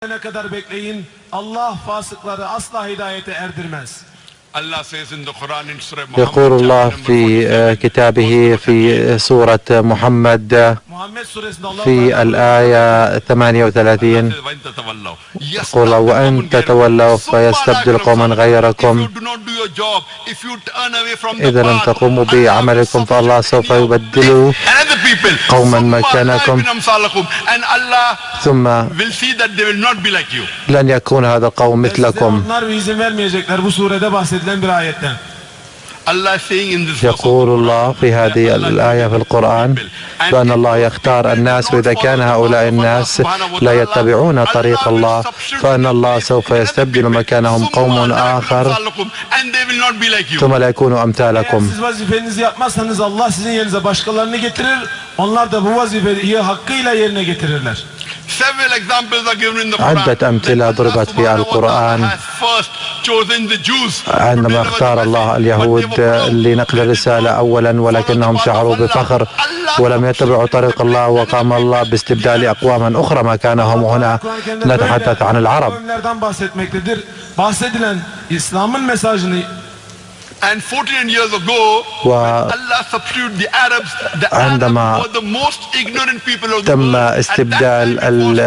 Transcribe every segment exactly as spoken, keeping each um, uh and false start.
Ne kadar bekleyin, Allah fasıkları asla hidayete erdirmez. Allah says in the Quran, in Surah Muhammad, يقول الله في، آه، كتابه في سورة محمد، Muhammed suresinde Allah في Teala الآية ثمانية وثلاثين، يقول: "وإن تتولوا فيستبدل قوما غيركم." إذا لم تقوموا بعملكم فالله سوف يبدل قوما مكانكم، ثم لن يكون هذا القوم مثلكم. Onlar izin vermeyecekler, bu surede bahsedilen bir ayette. يقول الله في هذه الآية في القرآن بأن الله يختار الناس، وإذا كان هؤلاء الناس لا يتبعون طريق الله فأن الله سوف يستبدل مكانهم قوم آخر ثم لا يكونوا أمثالكم. Siz vazifenizi yapmazsanız Allah sizin yerinize başkalarını getirir. Onlar da bu vazifeyi hakkıyla yerine getirirler. عدة أمثلة ضربت في القرآن عندما اختار الله اليهود لنقل الرسالة أولا، ولكنهم شعروا بفخر ولم يتبعوا طريق الله، وقام الله باستبدال أقواما أخرى مكانهم. هنا نتحدث عن العرب. Kavimlerden bahsetmektedir. Bahsedilen İslam'ın mesajını And fourteen years ago, وعندما تم استبدال ال-،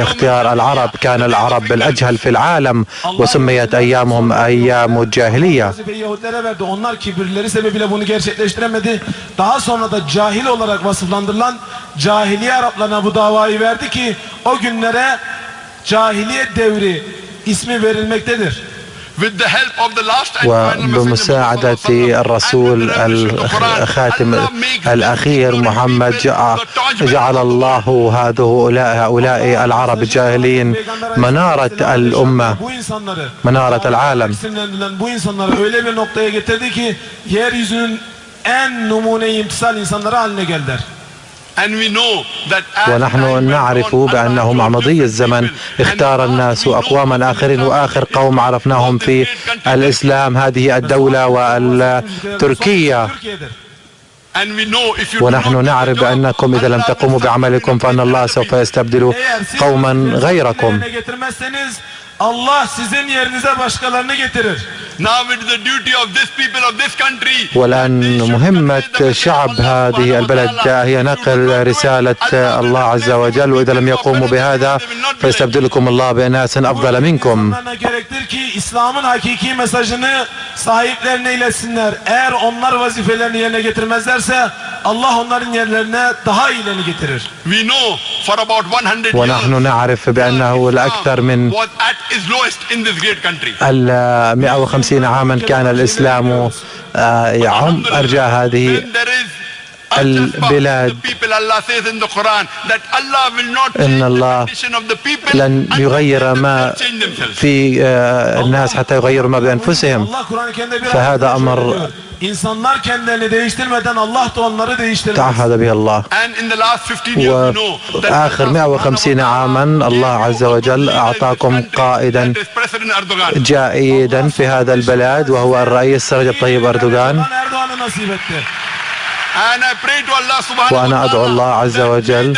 اختيار العرب، كان العرب بالأجهل في العالم، وسميت أيامهم أيام الجاهلية. Vazifeyi Yahudilere verdi. Onlar kibirleri sebebiyle bunu gerçekleştiremedi. Daha sonra da cahil olarak vasıflandırılan cahiliye Araplarına bu davayı verdi ki o günlere cahiliye devri ismi verilmektedir. وبمساعدة الرسول الخاتم الأخير محمد جع-، جعل الله هذه، هؤلاء العرب الجاهلين منارة الأمة، منارة العالم. Bu insanları öyle bir noktaya getirdi ki yeryüzünün en numune-i imtisal insanları haline geldiler. ونحن نعرف بأنه مع مضي الزمن اختار الناس أقواما آخرين، وآخر قوم عرفناهم في الإسلام هذه الدولة وتركيا. ونحن نعرف بأنكم إذا لم تقوموا بعملكم فإن الله سوف يستبدل قوما غيركم. Allah sizin yerinize başkalarını getirir. Now it is the duty of this people of this country. والآن مهمة شعب هذه البلد هي نقل رسالة الله عز وجل، وإذا لم يقوموا بهذا فيستبدلكم الله بأناس أفضل منكم. İnsanlarına gerektir ki İslam'ın hakiki mesajını sahiplerine iletsinler. Eğer onlar vazifelerini yerine getirmezlerse Allah onların yerlerine daha iyilerini getirir. ونحن نعرف بأنه لأكثر من ال مائة وخمسين عاما كان الإسلام، آه، يعم أرجاء هذه البلاد. إن الله لن يغير ما في، آه، الناس حتى يغيروا ما بأنفسهم. فهذا أمر تعهد به الله. وفي آخر مائة وخمسين عاما الله عز وجل أعطاكم قائدا جيدا في هذا البلد، وهو الرئيس رجب طيب أردوغان. وأنا أدعو الله عز وجل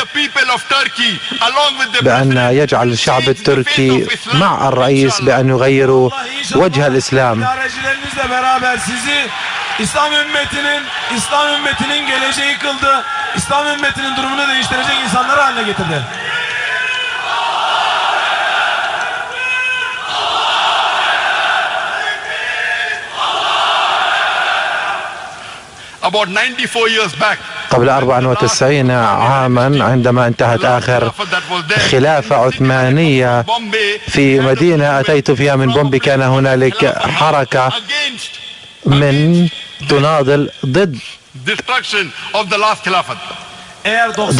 بأن يجعل الشعب التركي مع الرئيس بأن يغيروا وجه الإسلام. İdarecilerinizle beraber sizi İslam ümmetinin, İslam ümmetinin geleceği kıldı. İslam ümmetinin durumunu değiştirecek insanlar haline getirdi. About ninety-four years back, قبل أربع وتسعين عاما عندما انتهت آخر خلافة عثمانية في مدينة أتيت فيها من بومبي، كان هنالك حركة من تناضل ضد،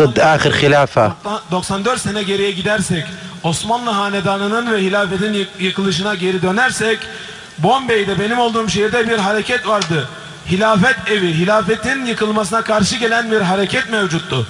ضد آخر خلافة. Eğer doksan dört sene geriye gidersek, Osmanlı Hanedanı'nın ve hilafetin yık-, yıkılışına geri dönersek, Bombay'de, benim olduğum şehirde bir hareket vardı. Hilafet evi, hilafetin yıkılmasına karşı gelen bir hareket mevcuttu.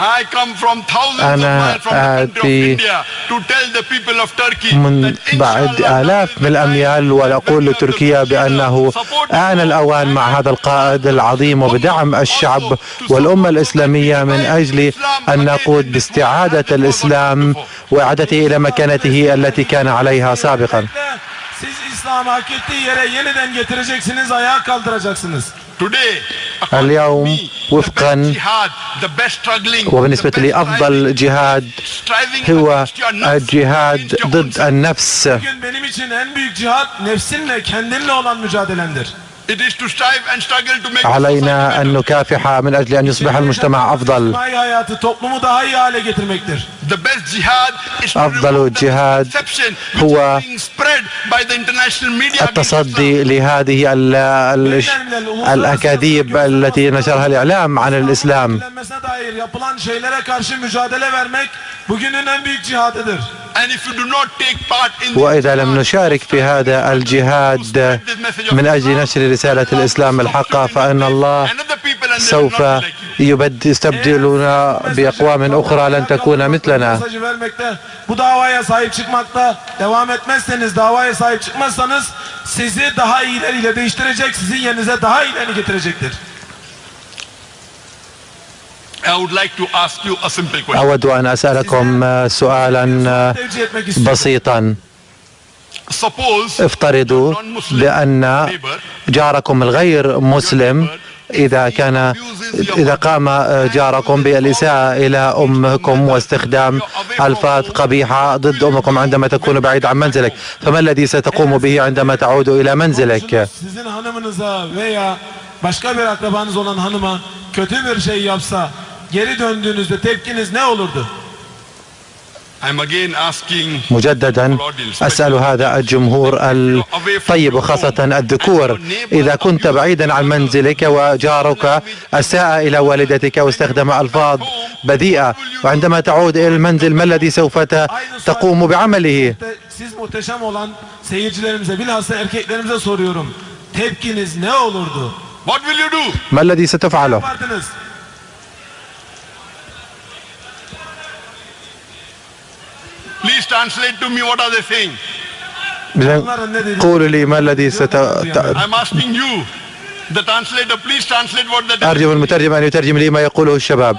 I come from thousands of أنا miles from the country of آتي India to tell the people of Turkey من that بعد inshallah آلاف من الأميال، ونقول لتركيا بأنه آن الأوان مع هذا القائد العظيم وبدعم الشعب والأمة الإسلامية من أجل أن نقود باستعادة الإسلام وإعادته إلى مكانته التي كان عليها سابقا. Siz İslam'ı hak ettiği yere yeniden getireceksiniz, ayağa kaldıracaksınız. Today, according to اليوم me, the وفقا best jihad, the best struggling, وبالنسبة the best لي أفضل جهاد striving هو against your nafs, الجهاد against your ضد own self. النفس. Bugün benim için en büyük cihat nefsinle, kendinle olan mücadelendir. It is to strive and struggle to make the society علينا أن better. نكافح من أجل أن يصبح المجتمع أفضل. İçtimai hayatı, toplumu daha iyi hale getirmektir. The best jihad is to أفضل remove the الجهاد misconception which هو is being spread by the international media against التصدي Islam. لهذه ال-، ال-، الأكاذيب التي نشرها الإعلام عن الإسلام. Kirlenmesine dair yapılan şeylere karşı mücadele vermek bugünün en büyük cihadıdır. And if you do not take part in this وإذا لم jihad, نشارك في هذا الجهاد من أجل نشر رسالة الإسلام الحقة، فإن الله سوف يبد-، يستبدلنا بأقوام أخرى لن تكون مثلنا. Bu davaya sahip çıkmakta devam etmezseniz, davaya sahip çıkmazsanız sizi daha iyiler ile değiştirecek, sizin yerinize daha iyilerini getirecektir. I would like to ask you a simple question. أود أن أسألكم سؤالا بسيطا. Suppose افترضوا بأن جاركم الغير مسلم إذا كان، إذا قام جاركم بالإساءة إلى أمكم واستخدام ألفاظ قبيحة ضد أمكم عندما تكون بعيد عن منزلك، فما الذي ستقوم به عندما تعود إلى منزلك؟ Sizin hanımınıza veya başka bir akrabanız olan hanıma kötü bir şey yapsa, geri döndüğünüzde tepkiniz ne olurdu? I'm again asking مجددا أسأل هذا الجمهور الطيب وخاصة الذكور، إذا كنت بعيدا عن منزلك وجارك أساء إلى والدتك واستخدم ألفاظ بذيئة، وعندما تعود إلى المنزل ما الذي سوف ت-، تقوم بعمله؟ Siz muhteşem olan seyircilerimize, bilhassa erkeklerimize soruyorum. Tepkiniz ne olurdu? What will you do? ما الذي ستفعله؟ Yapardınız. Please translate to me what are they saying. بزاف قولوا لي ما الذي ست-، ت-، I'm asking you, the translator, please translate what the أرجو من المترجم أن يترجم لي ما يقوله الشباب.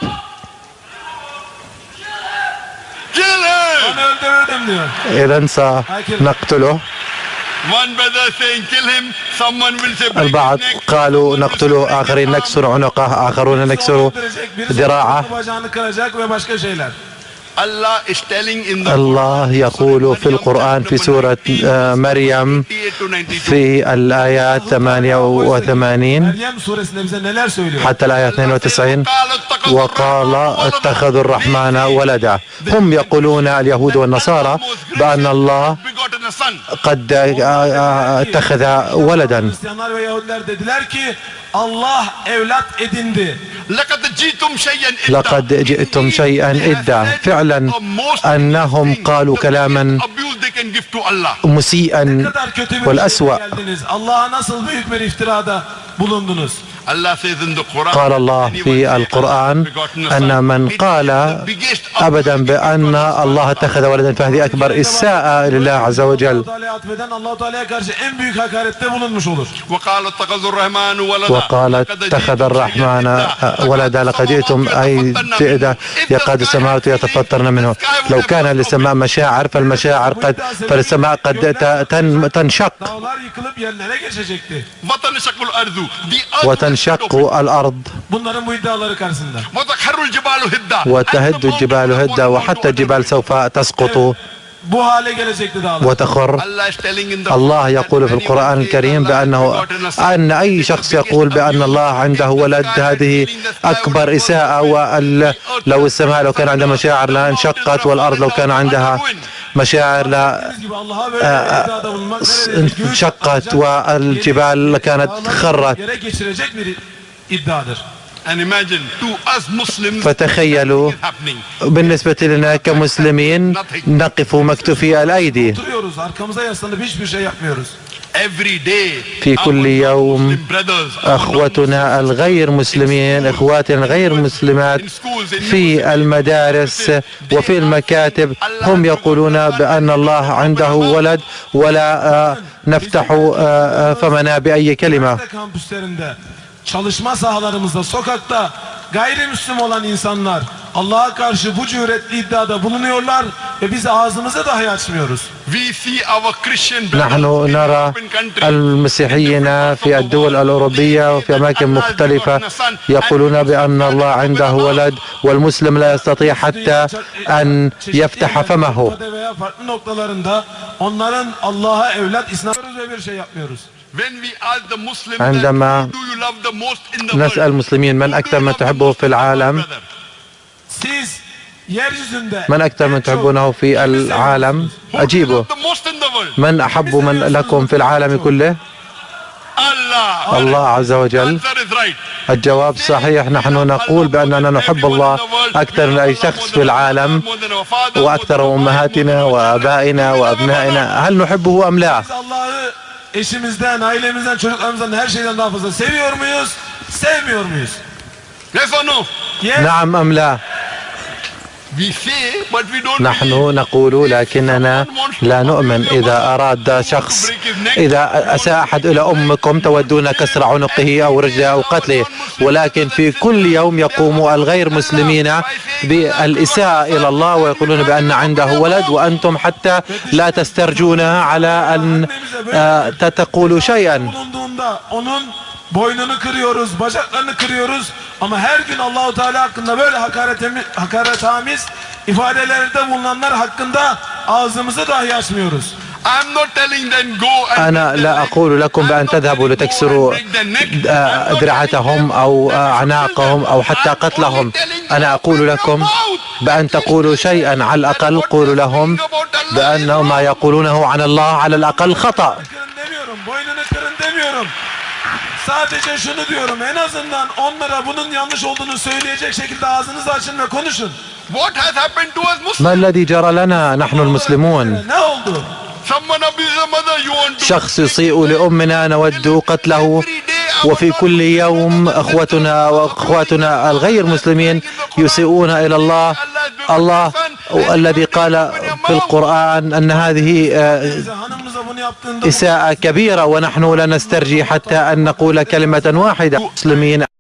Kill him! Onu öldürdüm diyor. إذا سنقتله. One brother saying, "Kill him." Someone will say, "Break his neck." البعض قالوا: "نقتله"، آخرين: "نكسر عنقه"، آخرون: "نكسر ذراعه". Bacağını kıracak ve başka şeyler. Allah is telling in the الله Quran, يقول في القرآن في سورة، آه، مريم في الآيات ثمانية وثمانين Meryem suresinde bize neler söylüyor? حتى الآية اثنين وتسعين: "وقال اتخذوا الرحمن ولدا". هم يقولون، اليهود والنصارى، بأن الله قد، آه، آه، اتخذ ولدا. Hristiyanlar ve Yahudiler dediler ki Allah evlat edindi. لقد جئتم شيئا إدا. لقد جئتم شيئا إدا. فعلا أنهم قالوا كلاما مسيئا والأسوأ. Allah'a nasıl büyük bir iftirada bulundunuz. قال الله في القرآن أن من قال أبدا بأن الله اتخذ ولدا فهذه أكبر إساءة لله عز وجل. Allah Teala'ya karşı en büyük hakarette bulunmuş olur. وقال اتخذ الرحمن ولدا. وقال اتخذ الرحمن ولدا. لقد جئتم أي جئدا يكاد السماوات يتفطرن منه. لو كان للسماء مشاعر فالمشاعر قد، فالسماء قد ت-، تن-، تنشق. Dağlar yıkılıp yerlere geçecekti. وتنشق الأرض. وتنشق الأرض. Bunların bu iddiaları karşısında. وتخر الجبال هدا. وتهد الجبال هدا، وحتى الجبال سوف تسقط. Bu hale gelecekti dağlar. وتخر. الله يقول في القرآن الكريم بأنه، أن أي شخص يقول بأن الله عنده ولد، هذه أكبر إساءة، وال-، لو السماء لو كان عندها مشاعر لانشقت، والأرض لو كان عندها مشاعر لا، آه، آه، انشقت، والجبال لكانت خرت. Yere geçirecek bir iddiadır. And imagine, to us Muslims, فتخيلوا، بالنسبة لنا كمسلمين، نقف مكتوفي الأيدي. Oturuyoruz, arkamıza yaslanıp hiçbir şey yapmıyoruz. في كل يوم أخوتنا الغير مسلمين، إخواتنا الغير مسلمات في المدارس وفي المكاتب هم يقولون بأن الله عنده ولد ولا آه، نفتح آه، آه، فمنا بأي كلمة. Çalışma sahalarımızda, sokakta gayrimüslim olan insanlar Allah'a karşı bu cüretli iddiada bulunuyorlar ve biz ağzımızı dahi açmıyoruz. نحن نرى المسيحيين في الدول الأوروبية وفي أماكن مختلفة يقولون بأن الله عنده ولد، والمسلم لا يستطيع حتى أن يفتح فمه. Veya farklı noktalarında onların Allah'a evlat isnat ve bir şey yapmıyoruz. عندما نسأل المسلمين من أكثر من تحبه في العالم، من أكثر من تحبونه في العالم، أجيبوا. من أحب من لكم في العالم كله؟ الله عز وجل. الجواب صحيح، نحن نقول بأننا نحب الله أكثر من أي شخص في العالم، وأكثر أمهاتنا وآبائنا وأبنائنا. هل نحبه أم لا؟ Eşimizden, ailemizden, çocuklarımızdan, her şeyden daha fazla seviyor muyuz? Sevmiyor muyuz? Yes or no? نعم أم لا؟ نحن نقول، لكننا لا نؤمن. إذا أراد شخص، إذا أساء أحد إلى أمكم، تودون كسر عنقه أو رجله أو قتله، ولكن في كل يوم يقوم الغير مسلمين بالإساءة إلى الله ويقولون بأن عنده ولد، وأنتم حتى لا تسترجون على أن آه، تقولوا شيئا. Boynunu kırıyoruz, bacaklarını kırıyoruz. Ama her gün Allahu Teala hakkında böyle hakaretemi-, hakaretamiz ifadelerde bulunanlar hakkında ağzımızı dahi açmıyoruz. أنا لا أقول لكم بأن تذهبوا لتكسروا، آه، أدرعتهم أو، آه، أعناقهم أو حتى قتلهم. أنا أقول لكم بأن تقولوا شيئا، على الأقل قولوا لهم بأن ما يقولونه عن الله على الأقل خطأ. Kırın demiyorum, boynunu kırın demiyorum. Sadece şunu diyorum, en azından onlara bunun yanlış olduğunu söyleyecek şekilde ağzınızı açın ve konuşun. ما الذي جرى لنا نحن المسلمون؟ Ne oldu? شخص يسيء لأمنا نود قتله، وفي كل يوم أخوتنا وأخواتنا الغير مسلمين يسيئون إلى الله. الله الذي قال في القرآن أن هذه، آه، إساءة كبيرة، ونحن لا نسترجي حتى أن نقول كلمة واحدة. مسلمين.